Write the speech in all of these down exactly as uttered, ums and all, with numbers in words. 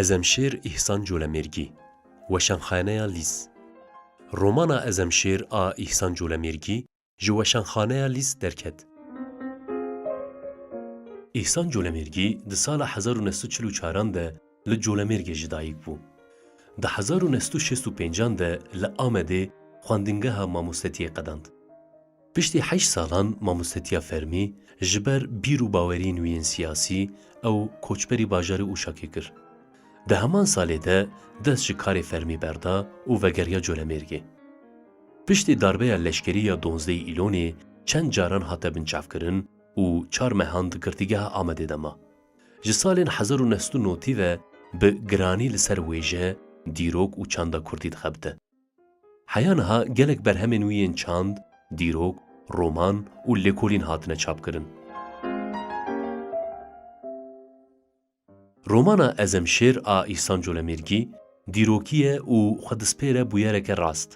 Ezemşêr Îhsan Colemêrgî, Weşanxaneya Lîs. Romana Ezemşêr a Îhsan Colemêrgî ji Weşanxaneya Lîs derket. Îhsan Colemêrgî di sala hezar û neh sed û çil û çaran de li Colemêrgê ji dayik bû. Di hezar û neh sed û şêst û pêncan de li Amedê xwendingeha mamostetiyê qedand. Piştî heşt salan mamostetiya fermî ji ber bîr û baweriyên wî yên siyasî ew koçberî bajarê Uşakê kir. Di heman salê de dest ji karê fermî berda û vegeriya Colemêrgê. Piştî darbeya leşkerî ya duwazdehê Îlonê çend caran hate binçavkirin û çar mehan di girtîgeha Amedê de ma. Ji salên hezar û neh sed û notî ve bi giranî li ser wêje, dîrok û çanda kurdî dixebite. Heya niha gelek berhemên wî yên çand, dîrok, roman û lêkolîn hatine çapkirin. Romana Ezemşêr a Îhsan Colemêrgî dîrokî ye û xwe dispêre bûyereke rast.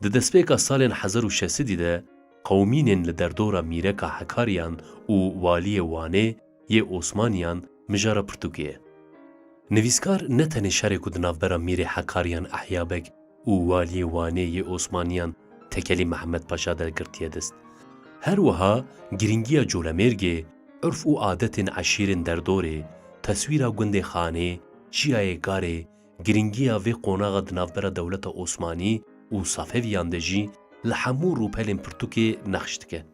Di destpêka salên hezar û şeş sedî de qewimînên li derdora mîreka Hekariyan û waliyê Wanê yê Osmaniyan mijara pirtûkê ye. Nivîskar ne tenê şerê ku di navbera mîrê Hekariyan Ehya Beg û waliyê Wanê yê Osmaniyan Tekelî Mihemed Paşa de girtiye dest. Her wiha girîngiya Colemêrgê, urf û adetên eşîrên derdorê, teswîra gundê Xanê, Çiyayê Garê, girîngiya vê qonaxa di navbera dewleta Osmanî û Safeviyan de jî li hemû rûpelên pirtûkê nexş dike.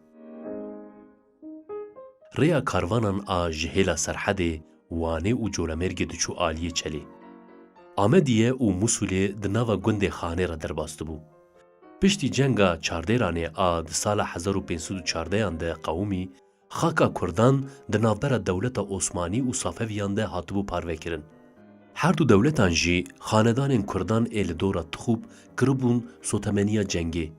Rêya karvanan a ji hêla Serhedê, Wanê û Colemêrgê diçû aliyê Çelê. Amediye û Musulê di nava gundê Xanê re derbas dibû. Piştî cenga Çardêranê a di sala hezar û pênc sed û çardeyan de qewimî, xaka Kurdan di navbera dewleta Osmanî û Safeviyan de hatibû parvekirin. Her du dewletan jî xanedanên Kurdan ê li dora Tixûb kiribûn sotemeniya cengê.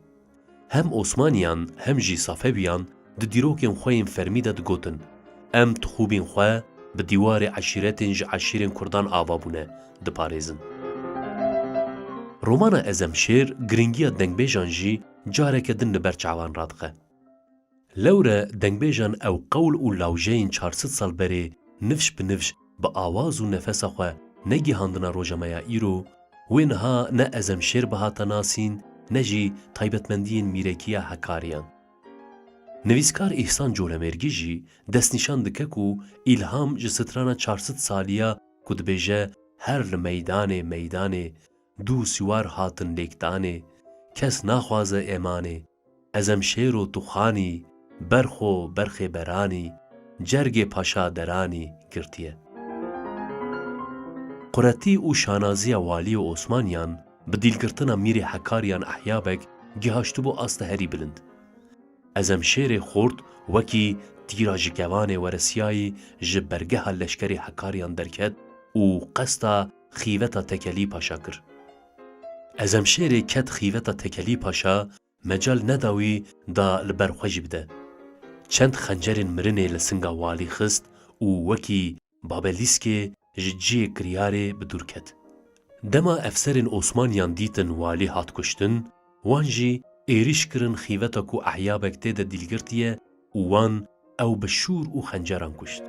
Hem Osmaniyan hem jî Safewiyan di dîrokên xwe yên fermî de digotin, em Tixûbên xwe bi dîwarê eşîretên ji eşîrên Kurdan ava bûne, diparêzin. Romana Ezemşêr girîngiya dengbêjan jî careke din li ber çavan radixe. Lewre dengbêjan ew qewl û lawjeyên çar sed sal berê nifş bi nifş bi awaz û nefesa xwe negihandina roja me ya îro, wê niha ne Ezemşêr bihata nasîn, ne jî taybetmendiyên mîrekiya Hekariyan. Nivîskar Îhsan Colemêrgî jî destnîşan dike ku îlham ji strana çar sed saliya ku dibêje, her li meydanê meydanê, dû siwar hatin lêkdanê, kes naxwaze êmanê, Ezemşêro tu xanî, berxo berxê beranî, cergê paşa deranî girtiye. Quretî û şanaziya waliyê Osmaniyan bi dîlgirtina mîrê Hekariyan Ehya Beg gihaştibû asta herî bilind. Ezemşêrê xort wekî tîra ji kevanê weresiyayî ji bergeha leşkerê Hekariyan derket û qesta xîveta Tekelî Paşa kir. Ezemşêrê ket xîveta Tekelî Paşa, mecal neda wî da li ber xwe jî bide. Çend xencerên mirinê li singa walî xist û wekî babelîskê ji cihê kiryarê bi dûr ket. Dema efserên Osmaniyan dîtin walî hat kuştin, wan jî êrîş kirin xîveta ku Ehya Beg tê de dîlgirtiye û wan ew bi şûr û xenceran kuşt.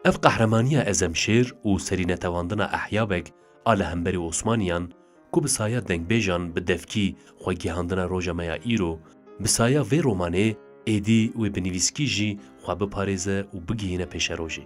Ev qehremaniya Ezemşêr û serînetewandina Ehya Beg a li hemberî Osmaniyan, ku bi saya dengbêjan bi devkî xwe gihandina roja me ya îro, bi saya vê romanê êdî wê bi nivîskî jî xwe biparêze û bigihîne pêşerojê.